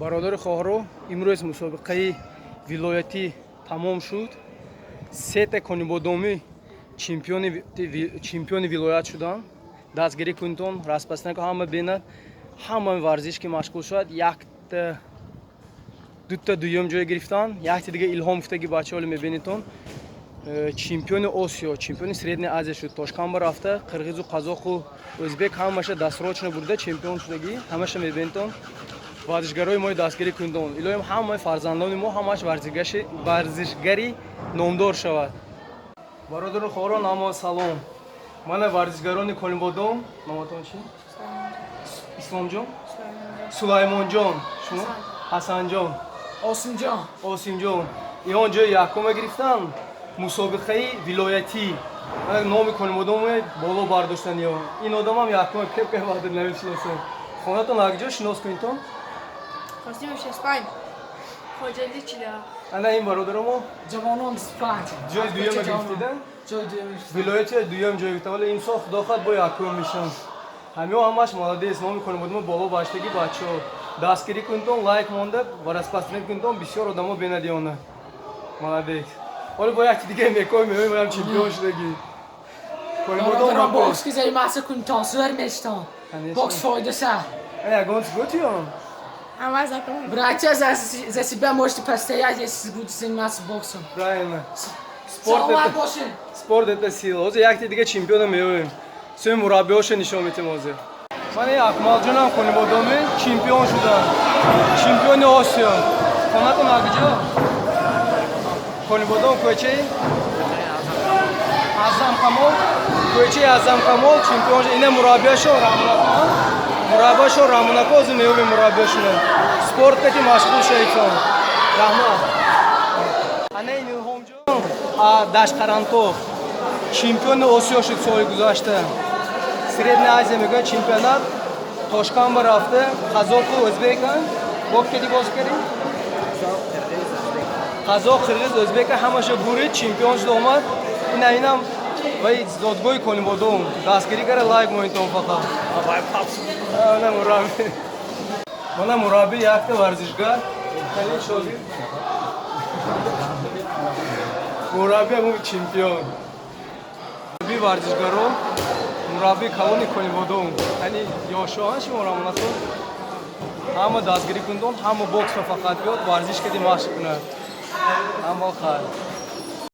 Бародару хоҳаро, имрӯз мусобиқаи вилоятӣ тамом шуд. Сета конибодомӣ чемпиони вилоят шуданд. Дастгирӣ кунтон, распространение ку, ҳама бинад, ҳама варзиш ки машғул шавад. Якта, дута дуюм ҷой гирифтанд, якта дига Илҳом гуфтаги бачаҳоле мебинедтон, чемпиони Осиё, чемпиони Средняя Азия шуд. Тошканба рафта, қирғизу, қазоқу, ӯзбек ҳамаша дастрочно бурда, чемпион шудагӣ. Ҳамаша мебинедтон. Варзишгарои мои дастгирӣ кунедон. Илоҳим, ҳамаи фарзандони мо ҳамаш варзишгари номдор шавад. Бародару хоҳарон, ҳама салом. Мана варзишгарони Конибодом. Номатон чӣ? Исломҷон, Сулаймонҷон, шумо? Ҳасанҷон. Осимҷон. Осимҷон. Иҳон ҷои якума гирифтанд мусобиқаи вилоятӣ. Мана номи Конибодоме боло бардоштан. Ё ин одамам якума кепка ваъда намешиносем. Хонатон акҷо, шинос кунедтон. Қосимов 65. Хоҷали 47. Ана ин бародарамо. Ҷавонон 25. Ҷои дуюма гирифтида. Ҷои дуюм гирифтида. Вилояти дуюм ҷой гирифта, вале имсол, худо хоҳад, бо якум мешам. Ҳамиҳо ҳамаш молодец, номи Конибодомо боло баштаги бачаҳо. Дастгирӣ кунедтон, лайк монда ва распространение кунедтон, бисёр одамо бинад ёна. Молодец. Ҳоло бо якти дига мекои меоем, ам чемпион шудагӣ. Конибодом. Бародарон, бокс ки заниматься кунтон, зӯр мештон. Конечно. Бокс фоидаса. Ягон гӯтиён. Ҳама закон. Братья, за себя можете постоять, если будете заниматься боксом. Правильно. Спорт Саломат это бошед. Спорт это сила. Ҳозир якти дига чемпиона меоем. Сӯи мураббиҳоша нишон метем ҳозир. Ман Акмалҷонам Конибодоми чемпион шудам. Чемпиони Осиё. Хонатон акҷо? Конибодом, кӯчаи Азам Камол. Кӯчаи Азам Камол чемпион. Ина мураббиашон Рамунако. Мураббиашон Рамунако, ҳозир меёбем мураббиашона. Спорт кати машғул шаведтон. Раҳмат. Ана ин Илҳомҷон Дашқарантоқ чемпиони Осиё шуд соли гузашта. Средняя Азия мегӯяд чемпионат, Тошканба рафта, қазоқу ӯзбека бо кеди бозӣ кардем. Қазоқ, қирғиз, ӯзбека ҳамаша бурид, чемпион шуда омад. Ина инам вай зодгоҳи Конибодом. Дастгирӣ кара, лайк монитон фақат. Ана мурабби. Мана мурабби, якта варзишгар. Хеле шогирд. Мурабби ҳамун чемпион. Мурабби варзишгаро, мурабби калони Конибодом. Яъни ёшоҳан шумо рамонато. Ҳама дастгирӣ кунтон, ҳама боксро фақат биёд, варзиш кади машқ кунад. Ҳама хайр.